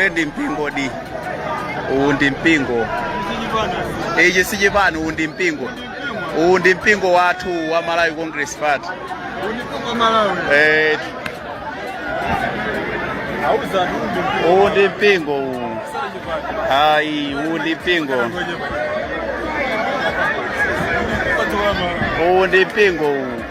Uwu ndi mpingo di, uwu ndi mpingo. Ichi si chipani, uwu ndi mpingo. Uwu ndi mpingo wathu wa Malawi Congress Party. Eh, uwu ndi mpingo uwu. Ayi, uwu ndi mpingo, uwu ndi mpingo uwu.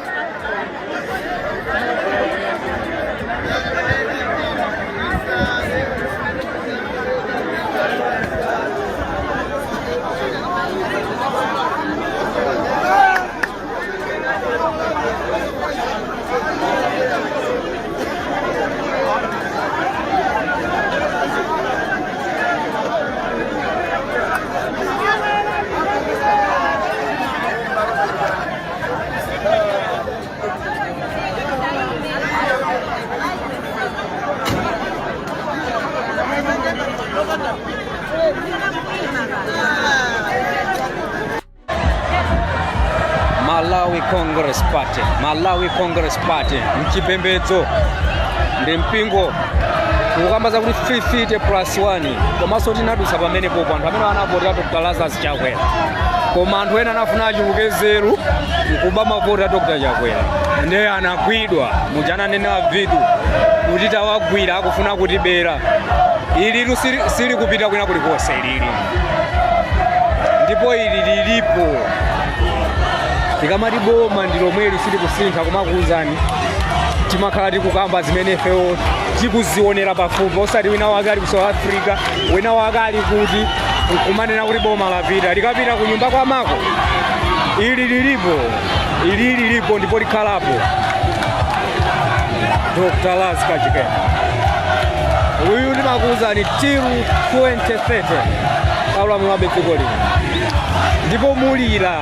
Malawi Congress Party, Malawi Congress Party mchipembedzo ndi mpingo. Tikukamba zakuti 50 plus 1, komanso tinadusa pamenepopo anthu amene anavotera Dr. Lazarus Chakwera, koma anthu ena anafuna achuluke nzeru nkuba mavoti a Dr. Chakwera, ndiye anagwidwa. Muja ananena Vitu kuti tawagwira akufuna kutibera. Ilitu silikupita kwina kulikonse ilili, ndipo ili lilipo. Tikamati boma ndi lomweli, silikusintha, kumakuwuzani timakhala tikukamba zimene ifewo tikuzionera pafupi, osati wina wake ali ku South Africa, wina wake ali kuti, nkumanena kuti boma lapita. Likapita ku nyumba kwa mako. Ili lilipo, ili lilipo ndipo likhalapo. Dr. Laz Kachikena uyu ndimakuwuzani till 2030 aulamulabe dziko lino, ndipo mulira.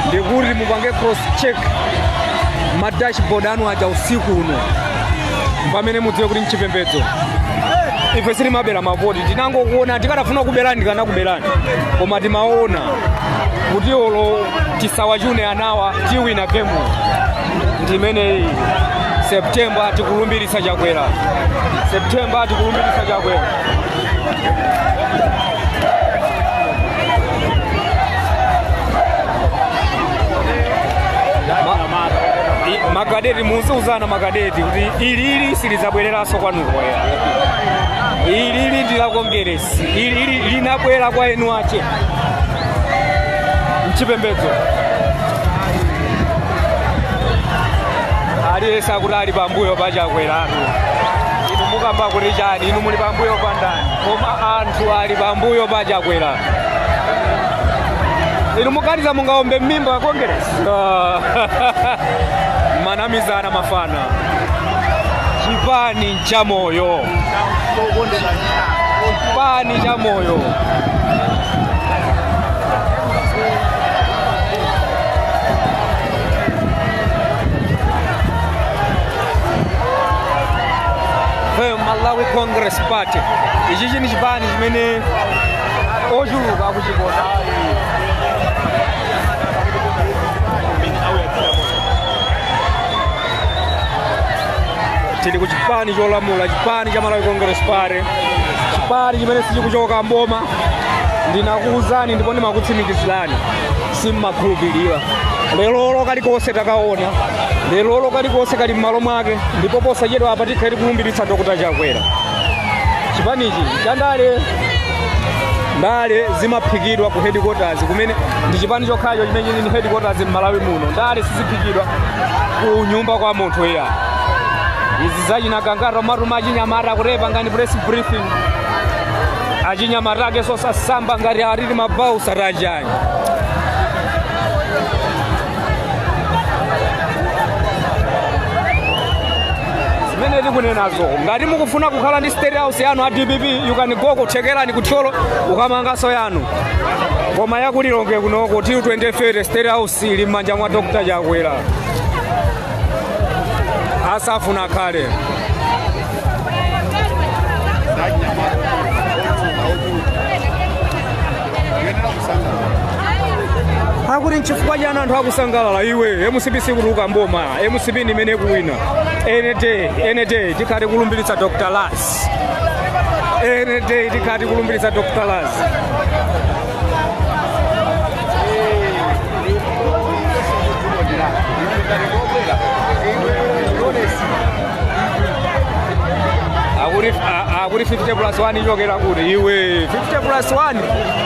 Ndikuti mupange cross check ma dashboard anu aja usiku uno, pamene mudziwe kuti mchipembedzo ife sitimabera mavoti. Tinangokuona, tikanafuna kuberani tikanakuberani, koma timaona kuti olo tisawachune anawa tiwina game ndimeneyi. September tikulumbiritsa Chakwera, September tikulumbiritsa Chakwera. Makadeti muziuzana, makadeti, kuti ilili silidzabwereranso kwanuko ya. Ilili ndi la Kongeresi, ilili linabwera kwa enu ache. Mchipembedzo aliyense akuti ali pambuyo pa Chakweratu. Inu mukamba kuti chani? Inu muli pambuyo pa ndani? Koma anthu ali pambuyo pa Chakwera. Inu muganiza mungaombe mmimba Kongeresi? Manamizana mafana. Chipani cha moyo, chipani cha moyo. Malawi Congress Party ichichi ni chipani chimene ochuluka akuchikonda. Tili ku chipani cholamula, chipani cha Malawi Congress Party, chipani chimene sichikuchoka mboma. Ndinakuwuzani ndipo ndimakutsimikizirani, simmakhulupirira. Lerolo kalikonse takaona, lerolo kalikonse kali m'malo mwake, ndipo posachedwa apa tikhale tikulumbiritsa Dr. Chakwera. Chipanichi chandale, ndale zimaphikidwa ku headquarters, kumene ndi chipani chokhacho chimene chili ndi headquarters m'Malawi muno. Ndale siziphikidwa ku nyumba kwa munthu iya. Izi zachinagangata matuma achinyamata kuti pangani press briefing, achinyamata ake sosasamba ngati alili mabausa rajani. Zimene tikunenazo, ngati mukufuna kukhala ndi state house yanu a DPP, you can go kuthekerani kuthyolo ukamanganso yanu, koma yakulilongwe kunoko till 2030 state house ili m'manja mwa Dr. Chakwera, asafuna khale. Akuti nchifukwa chani anthu akusangalala? Iwe, MCP sikutuluka mboma. MCP ndi imene ikuwina. Any day, any day tikhale kulumbiritsa Dr. Las. Any day tikati kulumbiritsa Dr. Laz. Akuti akuti 50 plus 1 ichokera kuti iwe 50 plus 1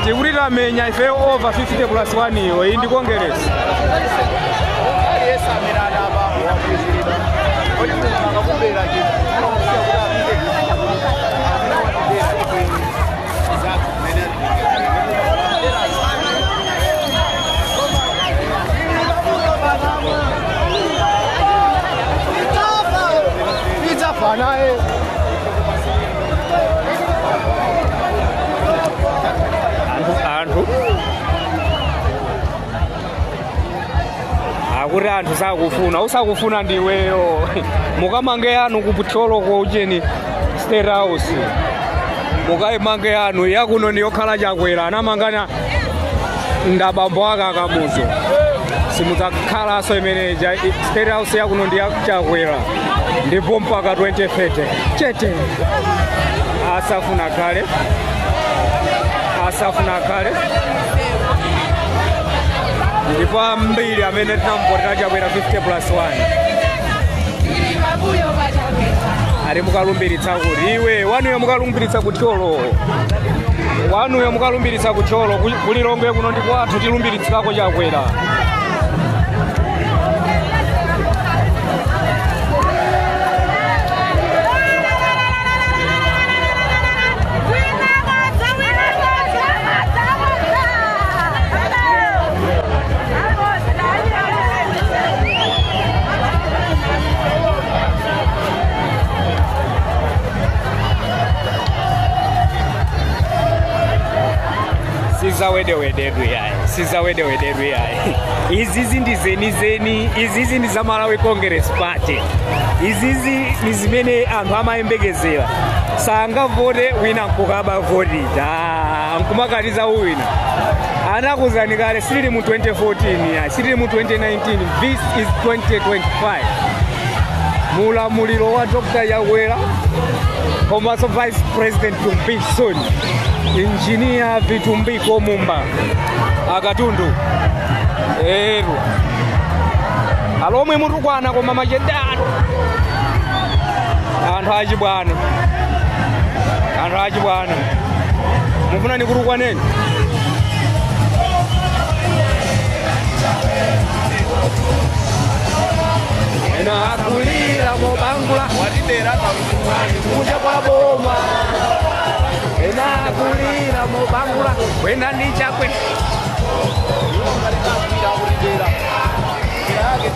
tikuti tamenya ifeyo over 50 plus 1 iyo iyi ndi kongeresi. Aliyense amene anaba wapezerera kodi akakubera chino kuti apite amene watibera ife zathu mmene. Idzafa naye. Anthu akuti anthu sakufuna, usakufuna ndiweyo. Mukamange yanu kuputholoko ucheni State House, mukayimange yanu. Yakuno ndiyokhala Chakwera anamangana ndabambo ake akamuzo, simudzakhalanso imeneja. State House yakuno ndi yachakwera ndipo mpaka 2030 chete. Asafuna khale, asafuna khale. Ndipo ambiri amene tinamvotera Chakwera 50 plus 1 ali mukalumbiritsa kuti iwe wanuyo mukalumbiritsa kuthyolo, wanuyo mukalumbiritsa kuthyolo. Kulilongwe kuno ndi kwathu, tilumbiritsirako Chakwera. Sizawedewededwe yayi, sizawedewededwe yayi. Izizi ndi zenizeni, izizi ndi za Malawi Congress Party, izizi ni zimene anthu amayembekezera. Sangavote wina nkukaba voti nkumakatiza wina. Anakuzani kale, sitili mu 2014 ya, sitili mu 2019, this is 2025, mulamuliro wa Dr. Chakwera komanso Vice President Tumpison Engineer Vitumbiko Mumba. Akatundu eru alomwe mutukwana koma machendano anthu achibwana, anthu achibwana mufuna nikutukwaneni. Ena akulira mobangula Watibera. Kunja kwa boma, ena akulira mobangula kwenda ndi chakwe. Akutibera yake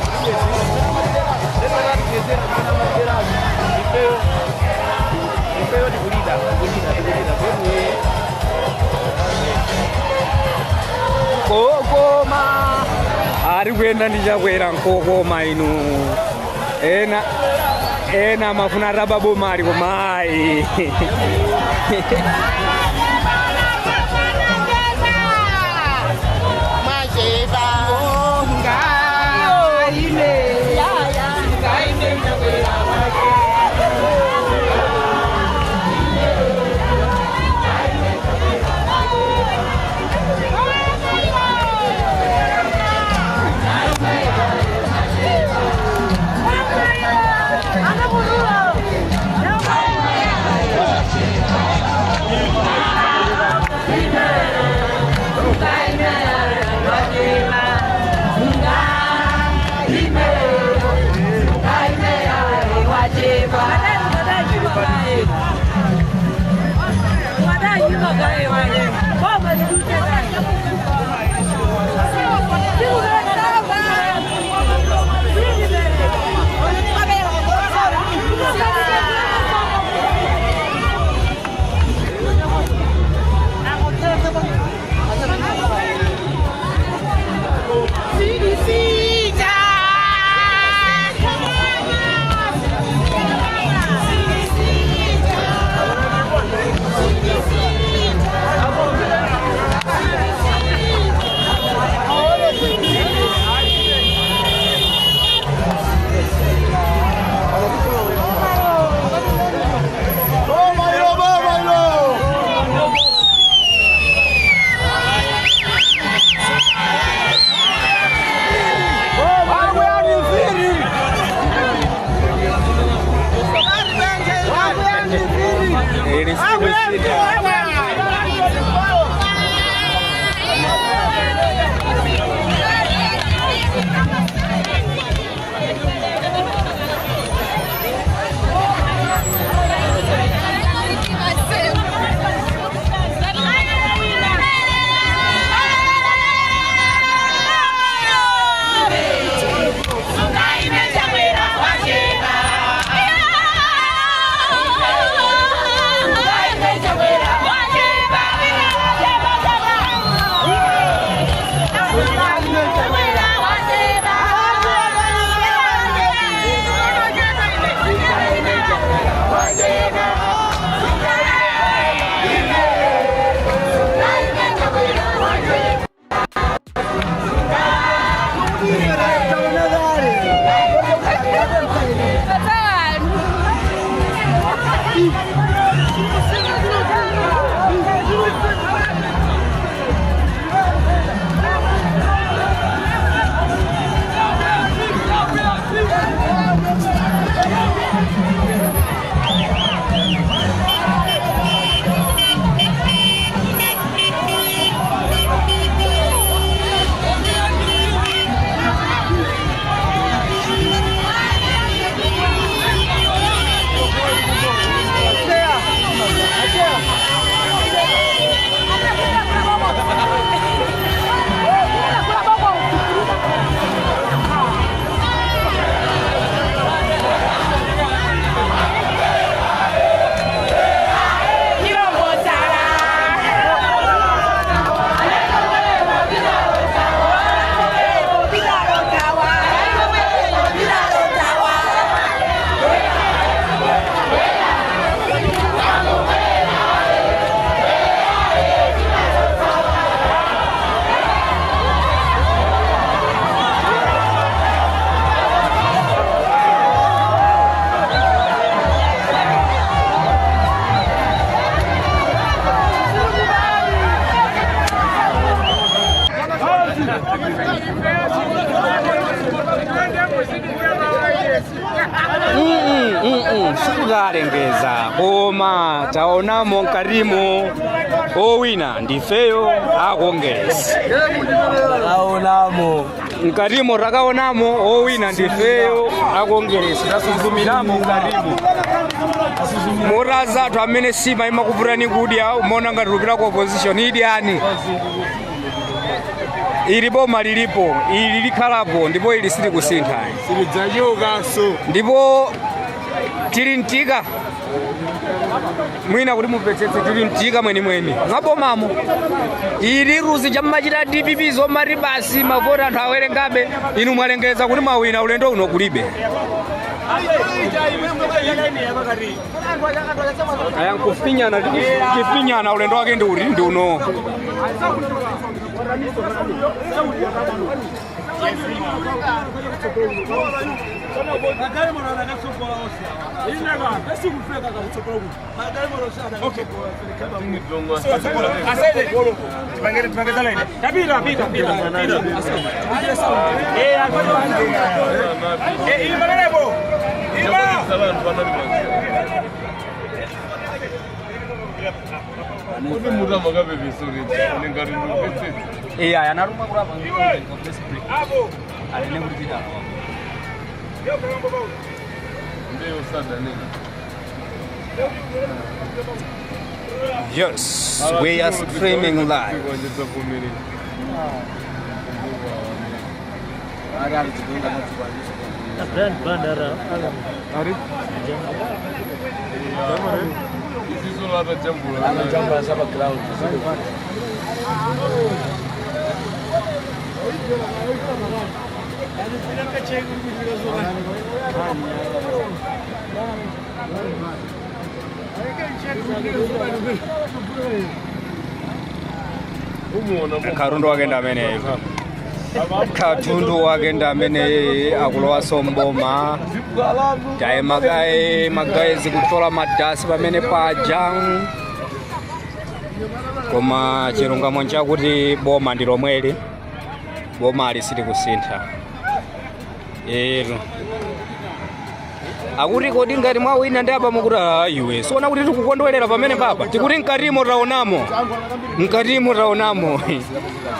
ifeyo, ifeyo tikulida, tikulida, tikulida. Kokoma ari kuenda ndichakwera nkokoma inu. Ena ena mafuna raba boma ali komayi. sikusintha. Sikukalengeza koma taonamo mkatimo owina ndifeyo a Kongeresi. Aonamo. Mkatimo takaonamo owina ndifeyo a Kongeresi, tasuzumiramo mkatimo morazathu amene sima imakuvutani kudya, umaona ngati lupita ku opposition. Idyani, ili boma lilipo, ili likhalapo, ndipo ili silikusintha. Silidzachokanso. Ndipo tili mtika mwina kuti mupetsetse, tili mtika mwenimweni mwabomamo. Ili ruzi chammachita DPP zomati basi mavoti anthu awerengabe, inu mwalengeza kuti mwawina, ulendo uno kulibe. Aya nkufinyana tifinyana, ulendo wake ndi uri ndi uno. Iya, anaruma kurapa. Aline kuti pita. Yes, we are streaming live. Katundu wake ndi ameneyo, katundu wake ndi amene akulowaso mboma. Taye magaye magaye zikutola madasi pamene paja, koma chilungamo nchakuti boma ndi lomweli, boma alisili kusintha ero. Akuti kodi ngati mwawina ndi apa mukuti "Ah, iwe siona kuti tikukondwerera pamene papa tikuti mkatimo taonamo, mkatimo taonamo."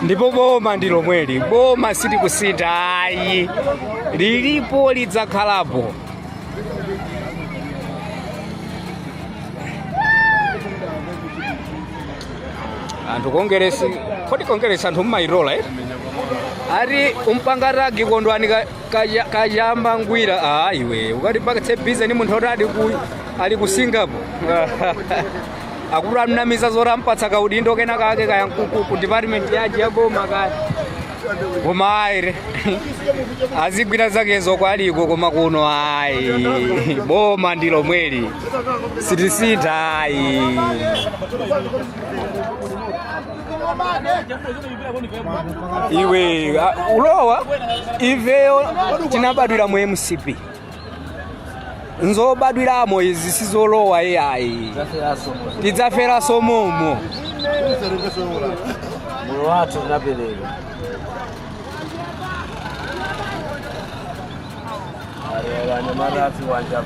Ndipo boma ndi lomweli, boma sitikusintha ayi, lilipo lidzakhalapo. Anthu Kongeresi, kodi Kongeresi anthu mmaitola eh? Ati umpanga tag Kondwani Kachamba Ngwira. Ah, iwe ukati pakatse busy ni munthu oti ali ku Singapore. Akuti amnamiza zoti ampatsa kaudindo kena kake kaya ku department yaji ya boma kaya, koma ayi, azigwira zakezo kwaliko, koma kuno ayi, boma ndi lomweli, sitisintha ayi. Iwe ulowa ifeyo tinabadwira mu MCP, nzobadwiramo izi, sizolowa iyayi, tidzaferaso momo. Moyo wathu tinapereka. Anyamata wanja.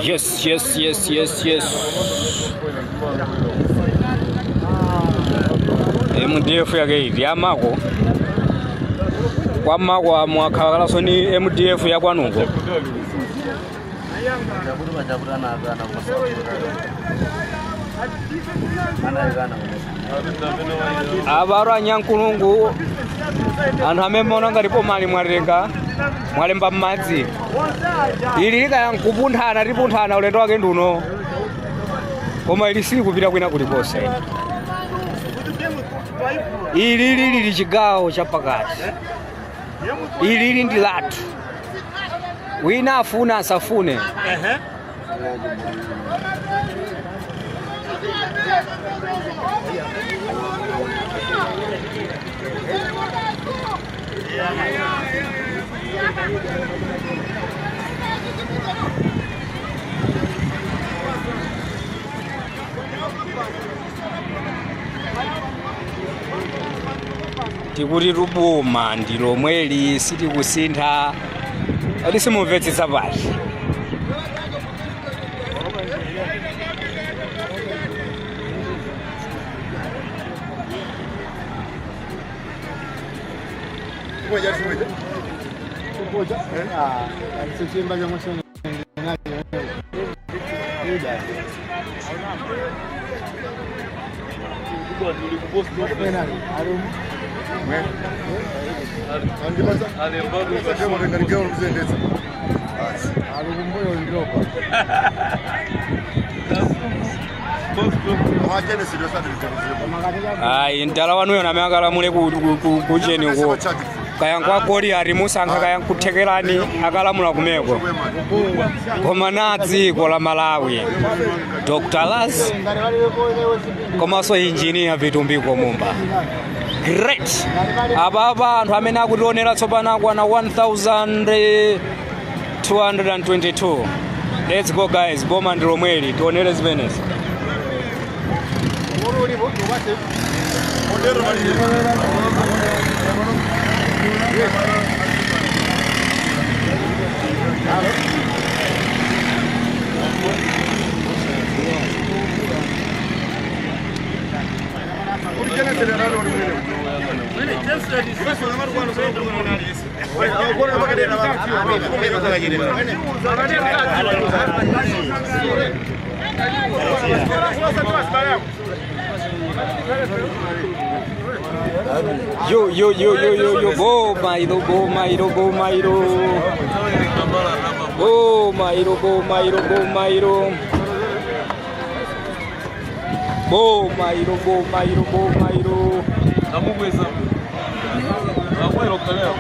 Yes. MDF yake iti yamako kwamako amwakhalakalaso ni MDF yakwanuko. Chakuti pachakuti anakana anayikana. Abaro anyankulungu, anthu amene maona ngati pomali mwatenga mwalemba m'madzi ili likaya nkupunthana, tipunthana ulendo wake nduno, koma ili silikupita kwina kulikonse. Ili lili chigawo chapakati, ili ndi lathu, wina afuna asafune. Tikuti tuboma ndi lomweli, sitikusintha. Ati simumvetsetsa pati? Ayi, mdala wanuyo namene akalamule kucheni uko kaya nkwagoli ari musankha kaya nkuthekerani akalamula kumeko, koma na dziko la Malawi, Dr Las komanso Engineer Vitumbiko Mumba, great. Apapa anthu amene akutionera tsopano akwana 1222. Let's go guys, boma ndi lomweli, tionere zimenezi. Yo yo yo yo yo yo, boma ilo, boma ilo, boma ilo, boma ilo, boma ilo, boma ilo, boma ilo, boma ilo, boma ilo. Namukweza. Nakwela kukalea.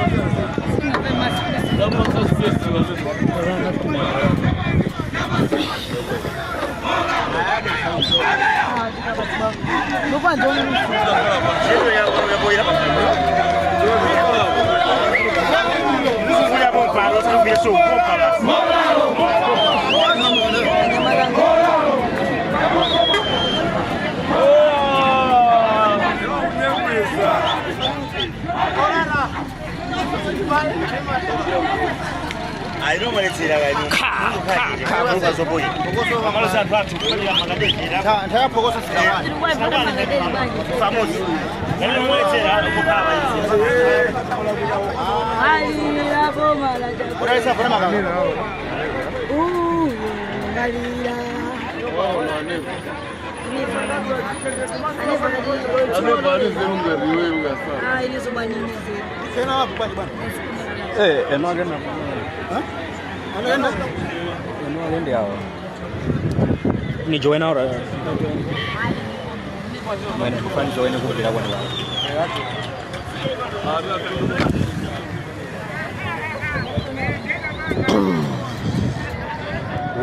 Ni join ahora. Bueno, kufani join kupira kwani wao.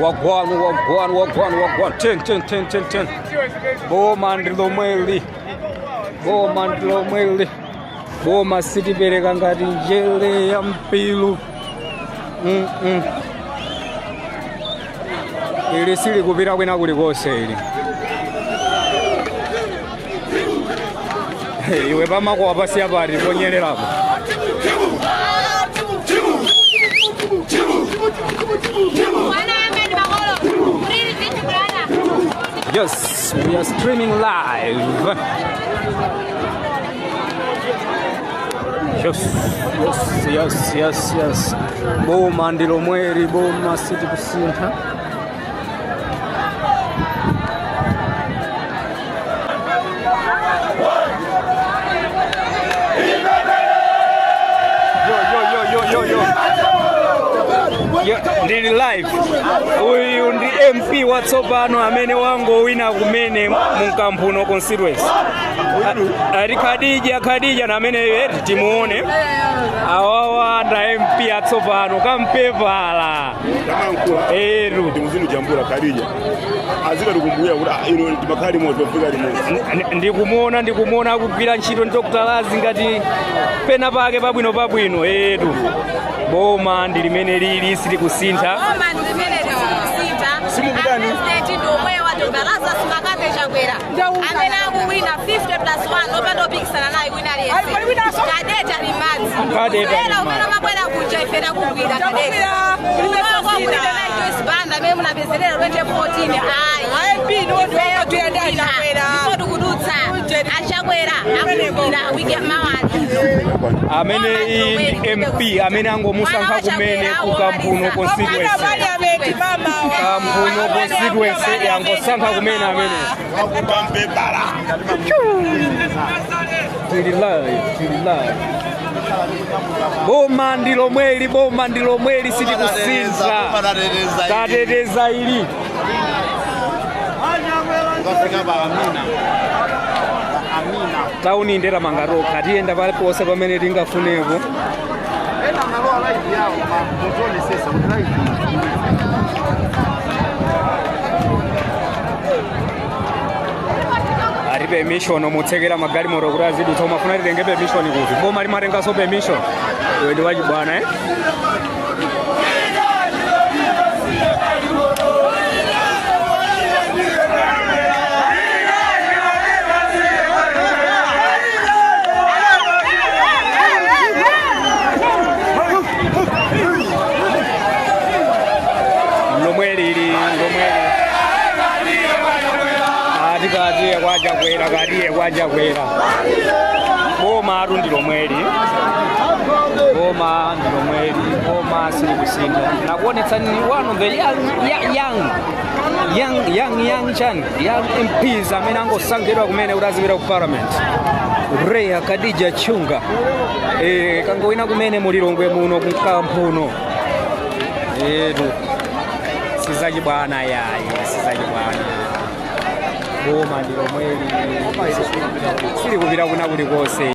Wagwan, wagwan, wagwan, wagwan. 10, 10, 10, 10, 10. Boma ndilo mweli. Boma ndilo mweli. Boma sitipereka ngati njere ya mpilu. Ili silikupita kwina kulikonse ili. Iwe pamakowa pasiya pati ponyererapo. Yes, we are streaming live. Yes, yes, yes, yes, yes. Boma ndilo mweri, boma sitikusintha. Yo, yo, yo, yo, yo, yo. Yo, ndili live. Uyu ndi MP watsopano amene wangowina kumene mu Mkamphuno constituency. Ali Khadija, Khadija na amene eti timuone. Awawa nda MP atsopano kampepala. Tamankula. Eru. Ndi muzinu jambula Khadija. Azikatikumbuya kuti ah, ino timakhala limodzi tofika limodzi. Ndikumuona, ndikumuona akugwira ntchito ndi Dr. Lazi ngati pena pake pabwino pabwino etu. Boma ndi limene lili silikusintha. Boma ndi limene lisikusintha. Simukudani. President ndi omwe wa Dr. Lazarus Makape Chakwera amene akuwina 50 plus 1 opanda opikisana naye wina aliyense. Kadeta limadzi. Kadeta Kubera limadzi. umene amabwera kuja ife takugwira kadeta. Kunoko kulira Joyce Banda amene munapezerera 2014 ayi. Ifeyo tikugwira. Ndipo tikudutsa. Achakwera akugwira wiki mawali. Amene iyi ndi MP amene angomusankha kumene ku Kamphuno constituency. Kamphuno constituency yangosankha kumene amene. Kampepala. Tili live, tili live. Boma ndi lomweli, boma ndi lomweli sitikusintha. Tateteza ili. Tauni ndera mangaroka tiyenda paliponse pamene tingafunepo. Ati permission mutsekera magalimoto kuti azidutsa, umafuna titenge permission kuti boma limatenganso permission. Iwe ndi wachibwana eh? Lomwe lili lomweli ati katiye kwachakwera, katiye kwachakwera. Boma atu ndi lomweli, boma ndi lomweli, boma silikusintha. Nakuonetsani one of the young, young, young, young, young chan young MPs amene angosankhidwa kumene kuti azipita ku parliament. Rea Khadija Chunga kangowina kumene mulilongwe muno ku Mkamphuno etu. Sizachibwana yayi, sizachibwana. Boma ndi lomweli silikupita kuna kulikonse.